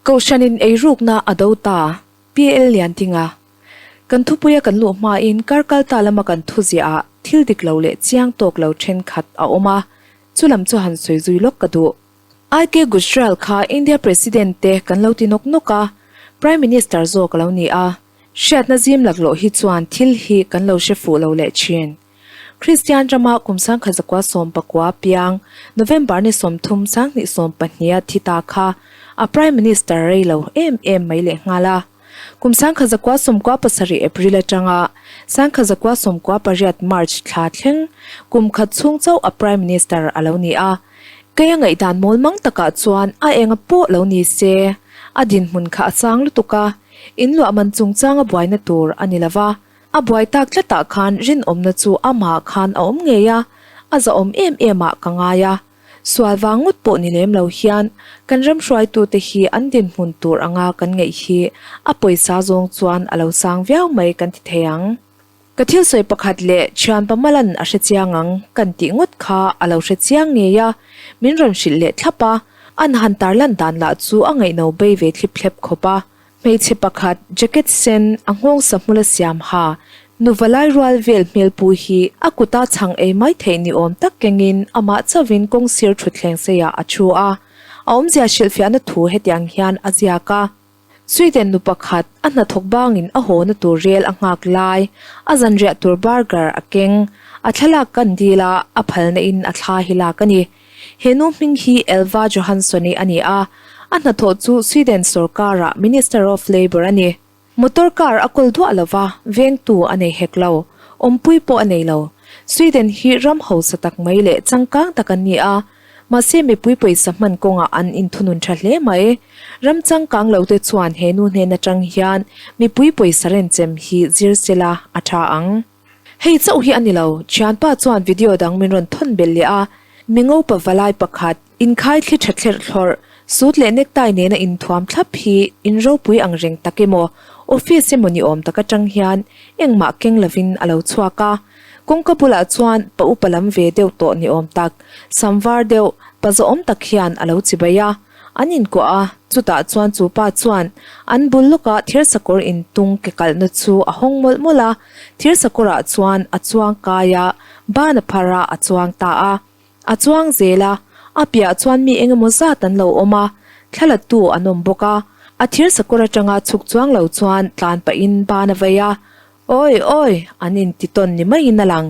Kohhranin eirukna a do ta, PL Liantinga. Kan thupuia kan luh hmain kar kalta lama kan thuziah ah thil dik lo leh chiang tawk lo thenkhat a awm a, chu lam chu han sawi zui lawk ka duh. IK Gujral kha India President te kan lo ti nawk nawk a, Prime Minister zawk a lo ni a. Hriatna zim laklawh hi chuan thil hi kan lo hre fuh lo leh thin. Kristian rama kum 1990 piang November ni 30 2020 a thi ta kha a Prime Minister rei lo em em mai leh nghal a. Kum 1997 April atanga 1998 March thla thleng kum khat chhung chauh a Prime Minister a lo ni a. Kei a ngaihdan mawl mang takah chuan a enga pawh lo ni se, a dinhmun kha a chang lutuk a, inluah man chungchanga buaina tur a ni lova. A buai tak tlatah khan rinawmna chu amah khan a awm ngei a, a zahawm em em ah ka ngai a. Sual vang ngawt pawh ni lem lo hian kan ram hruaitute hi an dinhmun tur anga kan ngaih hi a pawisa zawng chuan a lo sang viau mai kan ti thei ang. Ka thil sawi pakhat leh thianpa Malan a hre chiang ang kan tih ngawt kha a lo hre chiang ngei a, min rawn hrilh leh thlap a, an han tarlan dan lah chu a ngaihno bei ve thlip thlep khawp a. Hmeichhe pakhat jacket sen a nghawng sahmula siam ha nu valai rual vel hmelpu hi a kuta chhang ei mai theih ni awm tak kengin amah chauhin kawng sir thutthleng seiah a thu a. A awmzia hrilhfiahna thu hetiang hian a ziak a. Sweden nu pakhat a hnathawk bangin a hawna tur rel a nghak lai, a zanriah tur burger a keng, a thlalak kan dil a, a phalna in a thla hi lak a ni. He nu hming hi Elva Johansson-i a ni a, a hnathawh chu Sweden sorkara Minister of Labour a ni. Motor car a kawl duah lo va, vengtu a nei hek lo, awmpui pawh a nei lo. Sweden hi ram hausa tak mai leh changkang tak an ni a, mahse mipui pawisa hman kawngah an inthunun tha hle mai. Ram changkang lo te chuan he nu hnen atang hian mipui pawisa renchem hi zir sela a tha ang. Hei chauh hi a ni lo, thianpa chuan video dang min rawn thawn belh leh a, mi ngopa valai pakhat, inkhai thli tha thlerh thlawrh, suit leh necktie nena inthuam thlap hi in ropui ang reng tak emaw, office emaw ni awm tak atang hian engmah keng lovin a lo chhuak a. Kawngka bulah chuan pa upa lam ve deuh tawh ni awm tak, sam var deuh, pa zawhawm tak hian a lo chibai a. An inkuah a, chutah chuan chu pa chuan an bul lawkah thirsakawr intung ke kalhna chu a hawng mawlh mawlh a, thirsakawrah chuan a chuang kai a, ban a phar a, a chuang ta a. A chuang zel a, a piah chuan mi eng emaw zat an lo awm a, thlalattu an awm bawk a, a thirsakawr atanga chhuk chuang lo chuan tlan pahin ban a vei a, Awi awi! an inti tawn ni maiin a lang,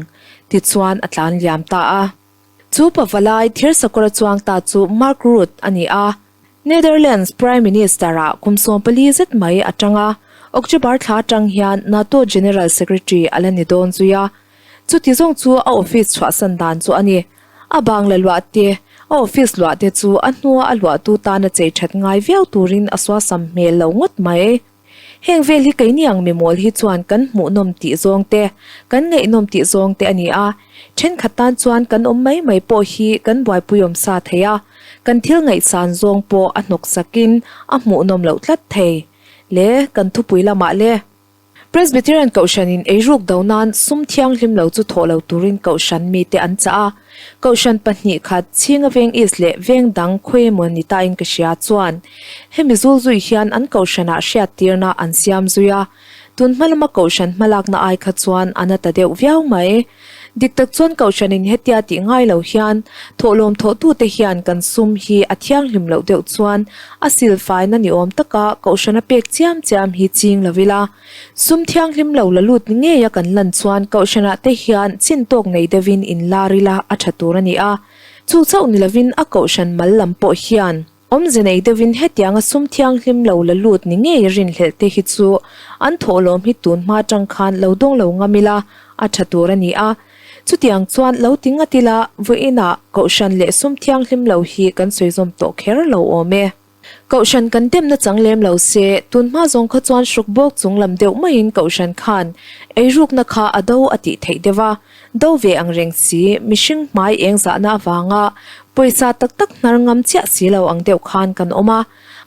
tichuan a tlan liam ta a. Chu pavalai thirsakawra chuang ta chu Mark Rutte a ni a, Netherlands Prime Minister-ah kum 14 zet mai a tang a, October thla atang hian NATO General Secretary a la ni dawn zui a. Chuti zawng chu a office chhuahsan dan chu a ni. A bangla luah te, a office luah te chu a hnua a luahtu tana chei that ngai viau turin a suasam hmel lo ngawt mai. Heng vel hi keini ang mimawl hi chuan kan hmuhnawm tih zawng te, kan ngaihnawm tih zawng te a ni a. Thenkhat tan chuan kan awm mai mai pawh hi kan buaipui awm sa thei a, kan thil ngaihsan zawng pawh a hnawk sakin a hmuhnawm loh tlat thei. Le, kan thupui lamah le. Presbyterian Kohhranin eiruk do nan sum thianghlim lo chu thawh lo turin Kohhran mite an chah a. Kohhran 2 khat Chhinga Veng East leh Veng dang khawi emaw ni tain ka hria chuan hemi zul zui hian an Kohhranah hriattirna an siam zui a, tun hma lama Kohhran hmalakna ai kha chuan a na ta deuh viau mai. Dik tak chuan Kohhranin hetia tih ngai lo hian thawhlawm thawhtute hian kan sum hi a thianghlim loh deuh chuan a silfaina ni awm taka Kohhrana pek chiam chiam hi ching lo ila. Sum thianghlim lo la lut ni ngeia kan lan chuan Kohhranah te hian chin tawk nei deuhin inlar ila a tha tur a ni a. Chu chauh ni lovin a Kohhran mal lam pawh hian awmze nei deuhin hetianga sum thianghlim lo la lut ni ngei rinhlelh te hi chu an thawhlawm hi tun hma tang khan lo dawng lo ngam ila a tha tur a ni a. Chutiang chuan lo ti ngat ila vawiinah Kohhran leh sum thianghlim lo hi kan sawi zawm tawh kher lo awm e. Kohhran kan demna chang lem lo se, tun hma zawng kha chuan hruk bawk chung lam deuh maiin Kohhran khan eirukna kha a do a tih theih deuh a, do ve ang reng si, mihring hmai eng zahna avanga pawisa tak tak hnar ngam chiah si lo ang deuh khan kan awm a,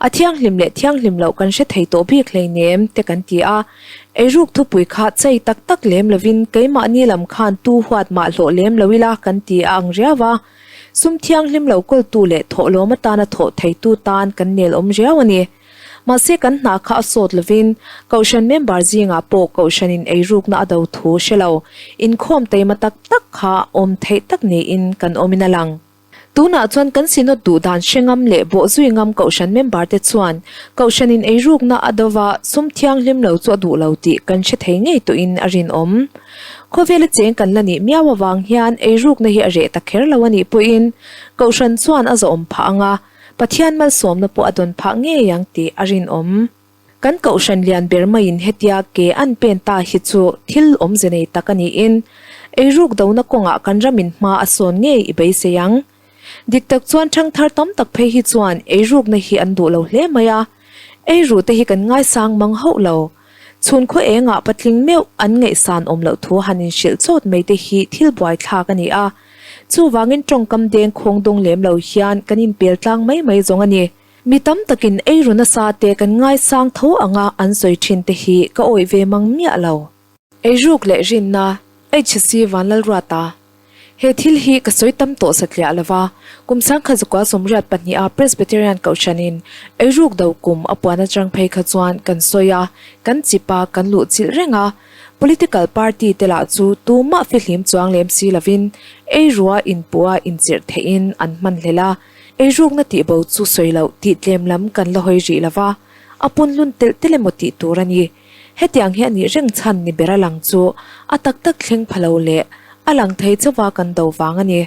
a thianghlim leh thianghlim loh kan hre thei tawh bik hleinem te kan ti a, eiruk thupui kha chei tak tak lem lovin keimahni lam khan tu huat mah hlawh lem lo ila kan ti a ang riau a. Sum thianghlim lo kawltu leh thawhlawm atana thawh theitu tan kan nel awm riau a ni. Mahse kan hna kha a sawt lovin Kohhran member zingah pawh Kohhranin eirukna a do thu hre lo, inkhawm taima tak tak kha awm theih tak niin kan awmin a lang. Tunah chuan kan Synod duh dan hre ngam leh bawh zui ngam Kohhran member te chuan Kohhranin eirukna a dova sum thianghlim lo chu a duh lo tih kan hre thei ngei tawhin a rinawm. Khawvela cheng kan la nih miau avang hian eirukna hi a reh ta kher lo a nih pawhin Kohhran chuan a zawhawm phah ang a, Pathian malsawmna pawh a dawn phah ngei ang tih a rinawm. Kan Kohhran lian ber maiin hetia ke an pen ta hi chu thil awmze nei tak a niin eiruk dona kawngah kan ramin hma a sawn ngei i beisei ang. Dik tak chuan ṭhangthar tam tak phei hi chuan eirukna hi an duh lo hle mai a, eiru te hi kan ngaisang mang hauh lo. Chhun khaw engah patling meuh an ngaihsan awm loh thu han inhrilh chawt mai te hi thil buaithlak a ni a, chuvangin ṭawngkam deng khawng dawng lem lo hian kan inpel tlang mai mai zawng a ni. Mi tam takin eiru nasa te kan ngaisang tho anga an sawi thin te hi ka awih ve mang miah lo. Eiruk leh rinna, HC Vanlalruata. He thil hi ka sawi tam tawh satliah lo va, kum sangkhat zakua 82 a Presbyterian Kohhranin eiruk do kum a puan atang phei kha chuan kan sawi a, kan chip a, kan luh chilh reng a. Political party te lah chu tumah fihlim chuang lem si lovin eirua inpuh a inchirh theihin an hmanhlel a, eirukna tihbo chu sawi loh tih tlem lam kan la hawi rih lo va, a punlun telh telh emaw tih tur a ni. Hetiang hi a nih reng chhan ni ber a lang chu a tak tak thleng pha lo leh a lang thei chauha kan do vang a ni.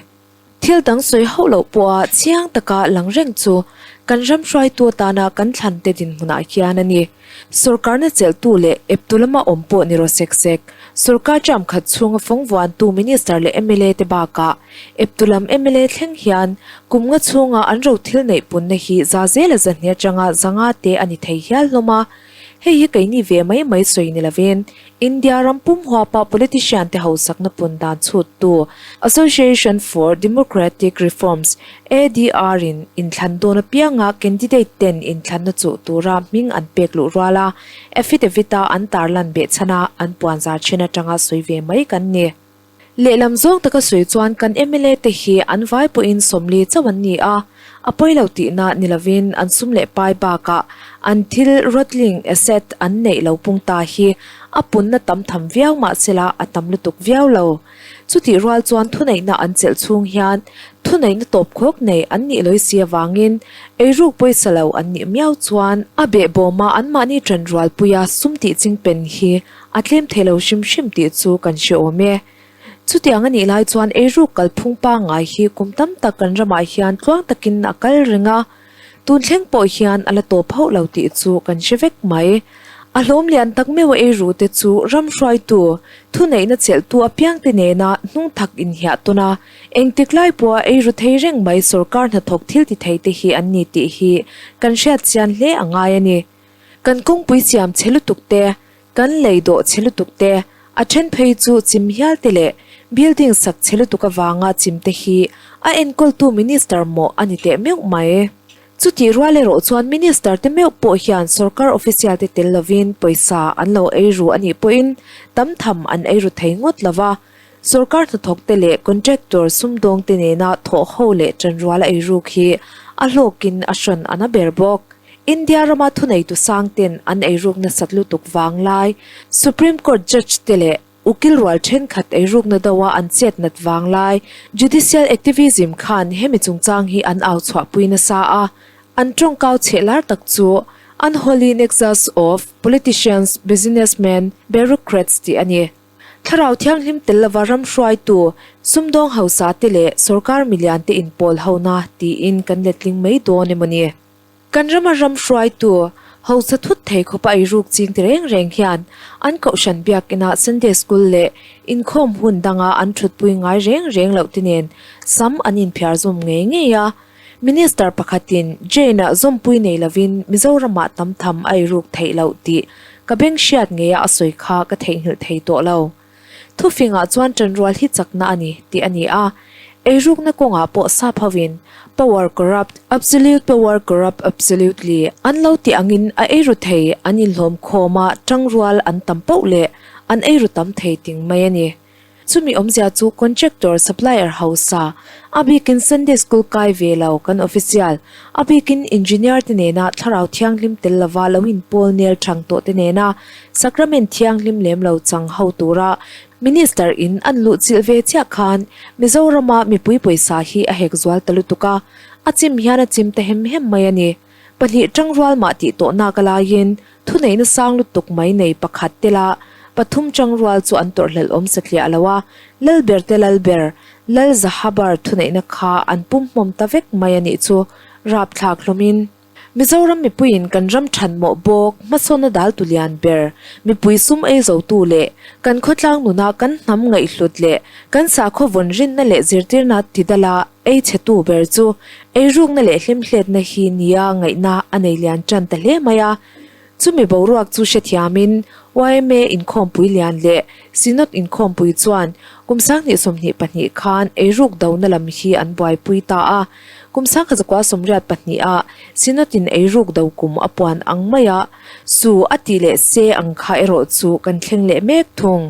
Thil dang sawi hauh loh pawha chiang taka lang reng chu kan ram hruaitu atana kan thlan te dinhmunah hian a ni. Sorkarna chelhtu leh eptu lama awm pawh ni rawh sek sek, sorkar term khat chhunga fawng vuantu Minister leh mla te bakah eptu lam mla thleng hian kum nga chhunga an ro thil neih punna hi za zela zahnih atanga zanga te a ni thei hial hlawm a. Hei hi keini ve mai mai sawi ni lovin India ram pum huapa politician te hausakna pun dan chhuttu Association for Democratic Reforms, ADR, in inthlan dawn apianga candidate ten inthlanna chuh tura hming an pek luh ruala affidavit-a an tarlan behchhana an puanzar thin atanga sawi ve mai kan ni. Lehlam zawng taka sawi chuan kan mla te hi an vai pawhin 40 chauh an ni a, a pawi lo tihna ni lovin an sum leh pai bakah an thil rotling asset an neih lo pung ta hi a punna tam tham viau mahsela a tam lutuk viau lo. Chutih rual chuan thuneihna an chelh chhung hian thuneihna tawp khawk nei an nih lawi si avangin eiruk pawisa lo an nih miau chuan a behbawma anmahni ṭanrualpuia sum tih chingpen hi A tlem thei lo hrim hrim tih chu kan hre awm e. Chutiang a nih lai chuan eiruk kalphung pangngai hi kum tam tak kan ramah hian tluang takin a kal reng a, tun thleng pawh hian a la tawp hauh lo tih chu kan hre vek mai. A hlawm lian tak meuh a eiru te chu ram hruaitu, thuneihna chelhtu apiangte nena hnung thak inhiah tawn a, engtik lai pawha eiru thei reng mai sawrkar hnathawk thil ti thei te hi an ni tih hi kan hriat chian hle a ngai a ni. Kan kawngpui siam chhe lutuk te, kan lei dawh chhe lutuk te, a then phei chu chim hial te leh building sak chhe lutuk avanga chim te hi a enkawltu minister mawh a ni teh meuh mai. Chutih rual erawh chuan minister te meuh pawh hian sorkar official te tel lovin pawisa an lo ei ru a nih pawhin tam tham an ei ru thei ngawt lova, Sorkar hnathawkte leh contractor sumdawngte nena thawh ho leh ṭanrual a eiruk hi a hlawkin a hran a na ber bawk. India rama thuneitu sangten an eiruk nasat lutuk vanglai, Supreme Court judge te leh ukil rual ṭhenkhat eirukna doa an chet nat vanglai, judicial activism khan hemi chungchang hi an au chhuahpui nasa a, an ṭawngkau chheh lar tak chu Unholy nexus of politicians, businessmen, bureaucrats tih a ni. Thlarau thianghlim tel lova ram hruaitu, sumdawng hausa te leh sorkar milian te inpawl hona tiin kan letling mai dawn emaw ni? Kan rama ram hruaitu, hausa thut thei khawpa eiruk ching ti reng reng hian an kohhran biakina Sunday School leh inkhawm hun danga an thutpui ngai reng reng loh te nen sam an inphiar zawm ngei ngei a. Minister pakhatin Jane-a zawmpui nei lovin Mizoramah tam tham a eiruk theih loh tih ka beng hriat ngeia a sawi kha ka theihnghilh thei tawh lo. Thufingah chuan ṭanrual hi chakna a ni tih a ni a, eirukna kawngah pawh sap hovin power corrupt, absolute power corrupt absolutely an lo tih angin a eiru thei an inhlawm khawm a, ṭangrual an tam poh leh an eiru tam thei ting mai a ni. Chumi awmzia chu contractor, supplier hausa, a bikin Sunday School kai ve lo kan official, a bikin engineer te nena thlarau thianghlim tel lova lo inpawl nel thang tawh te nena sacrament thianghlim lem lo chang ho tura Minister in an luhchilh ve chiah khan Mizorama mipui pawisa hi a hek zual ta lutuk a, a chim hian a chim ta hem hem mai a ni. Pahnih tangrual mah tih tawh nak a laiin thuneihna sang lutuk mai nei pakhat tela pathum tangrual chu an tawrhhlelh awm satliah lo a, Lalber te Lalber, Lal Zahabar thuneihna kha an pumhmawm ta vek mai a nih chu rapthlak hlawmin. Mizoram mipuiin kan ram thanmawh bawk hmasawnna daltu lian ber, mipui sum ei zotu leh kan khawtlang nuna kan hnam ngaihhlut leh kan sakhaw vawn rinna leh zirtirna tidala ei chhetu ber chu eirukna leh hlimhletna hi nia ngaihna a nei lian tan ta hle mai a. Chumi boruak chu hrethiamin yma inkhawmpui lian leh Synod inkhawmpui chuan kum 2022 khan eiruk dona lam hi an buaipui ta a. Kum 1982 ah Synod in eiruk do kum a puan ang maia su a tih leh se ang kha erawh chu kan thleng leh mek thung.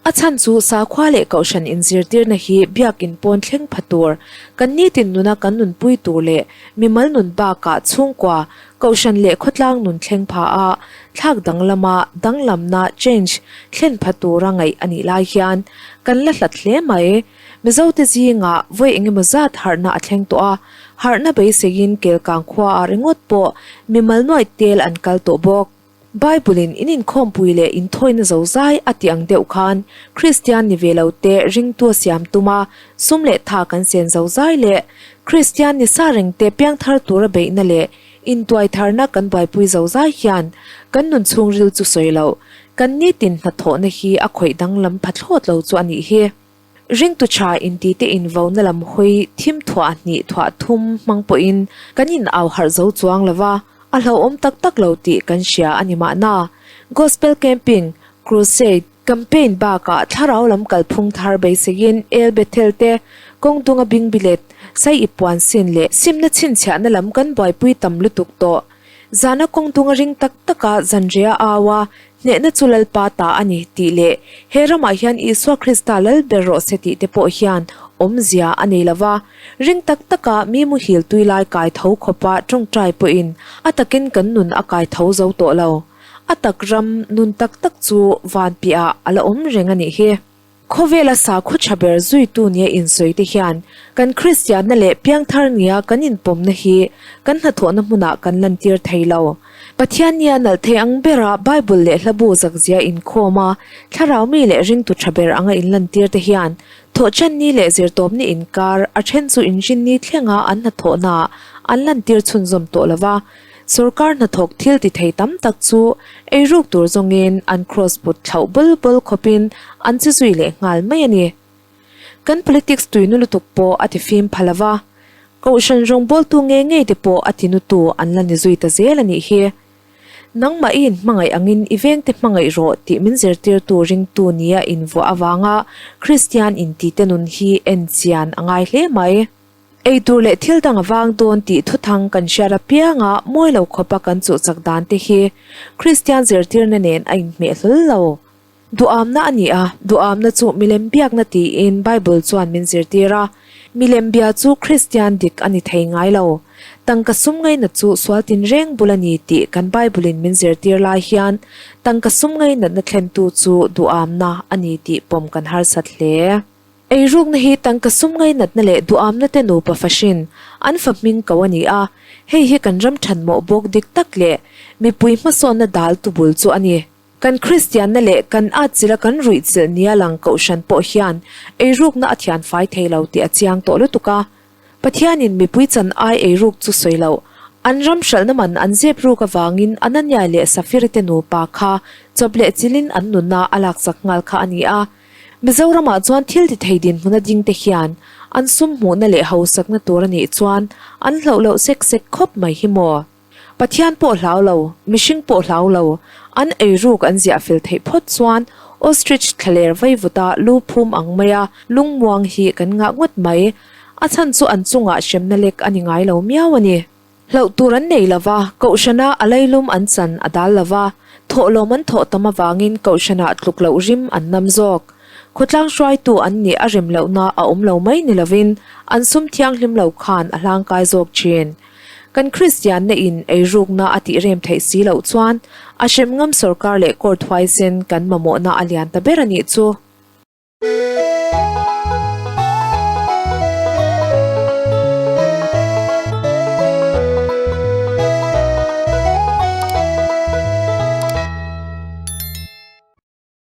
A chhan chu sakhua leh kohhran inzirtirna hi biakin pawn thleng pha tur, kan nitin nuna kan nunpui tur leh mimal nun bakah chhungkua, kohhran leh khawtlang nun thleng pha a, thlak danglama danglamna, change, thlen pha tura ngaih a nih lai hian kan la hlat hle mai. Mizote zingah vawi engemaw zat harhna a thleng tawh a, harhna beiseiin Kelkang khuaah ringawt pawh mimal nuaih tel an kal tawh bawk. Bible-in in inkhawmpui leh inthawina zozai a tih ang deuh khan Kristian ni ve lo te ringtu a siam tum a, sum leh tha kan sen zozai leh Kristian ni sa reng te piangthar tura beihna leh intuaitharna kan buaipui zozai hian kan nun chhungril chu sawi loh kan nitin hnathawhna hi a khawih danglam pha thlawt lo chu a nih hi. Ringtu tha intite invauna lam hawi thim thuah hnih thuah thum hmang pawhin kan in au harh zo chuang lo va, a hlauhawm tak tak lo tih kan hria a ni mahna. Gospel Camping, Crusade, Campaign bakah thlarau lam kalphung thar beiseiin El Bethel te, kawng dunga bingbilet, sai i puan sin leh simna chhinchhiahna lam kan buaipui tam lutuk tawh. Zana kawng dunga ring tak taka zanriah a au a, Hnehna chu Lalpa ta a ni tih leh he ramah hian Isua Krista lal ber rawh se tih te pawh hian awmzia a nei lo va. Ring tak taka mi muhil tui lai kai tho khawpa tawngtai pawhin a takin kan nun a kai tho zo tawh lo. A tak ram nun tak tak chu van piahah a la awm reng a nih hi. Khawvela sakhaw tha ber zuitu nia insawi te hian kan Kristianna leh piangthar nia kan inpawmna hi kan hnathawhna hmunah kan lantir thei lo. Pathian nia nalh thei ang bera Bible leh hlabu zakzia inkhawm a, thlarau mi leh ringtu tha ber anga inlantir te hian thawhchanni leh zirtawpni inkar a then chu inrinni thlenga an hnathawhnaah an lantir chhunzawm tawh lo va. Sorkar hnathawk thil ti thei tam tak chu eiruk tur zawngin an kraws put thlauh bul bul khawpin an che zui leh nghal mai a ni. Kan politics tuinu lutuk pawh a ti fim pha lo va, Kohhran rawngbawltu ngei ngei te pawh a tinutu an la ni zui ta zel a nih hi. Nangmah i inhmangaih angin i vengte hmangaih rawh tih min zirtirtu ringtu nia invuah avanga Kristian intite nun hi en chian a ngai hle mai. Ei tur leh thil dang a vang dawn tih thuthang kan hriat apianga mawi lo khawpa kan chuhchak dan te hi Kristian zirtirna nen a inhmeh hlawl lo. Duhamna a ni a, duhamna chu milem biakna tiin Bible chuan min zirtir a. Milem bia chu Kristian dik a ni thei ngai lo. Tangka sum ngainat chu sual tinreng bul a ni tih kan Bible-in min zirtir lai hian tangka sum ngainatna thlentu chu duhamna a ni tih pawm kan harsat hle. Eirukna hi tangka sum ngainatna leh duhamna te nupa fahrin an fa hming ko a ni a, hei hi kan ram thanmawh bawk dik tak leh mipui hmasawnna dal tu bul chu a ni. Kan Kristianna leh kan atchilh a kan ruihchilh nia lang kohhran pawh hian eirukna a thianfai thei lo tih a chiang tawh lutuk a. Pathianin mipui chan ai eiruk chu sawi loh, an ram hralhna man an zep ruk avangin Anania leh Safiri te nupa kha chawp leh chilhin an nunna a laksak nghal kha a ni a. Mizoramah chuan thil ti thei dinhmuna ding te hian an sum hmuhna leh hausakna tur a nih chuan an hlauh loh sek sek khawp mai hi maw? Pathian pawh hlau lo, mihring pawh hlau lo, an eiruk an ziah fel theih phawt chuan ostrich thlaler vaivuta lu phum ang maia lungmuang hi kan ngah ngawt mai. A chhan chu an chungah hremna lek a ni ngai lo miau a ni. Hlauh tur an nei lo va, Kohhrana a leilum an chan a dal lo va, thawhlawm an thawh tam avangin Kohhranah tluk loh rim an nam zawk. Khawtlang hruaitu an nih a rem lohna a awm lo mai ni lovin an sum thianghlim lo khan a hlangkai zawk thin. Kan Kristianna in eirukna a tih rem theih si loh chuan a hrem ngam sawrkar leh court huaisen kan mamawhna a lian ta ber a nih chu.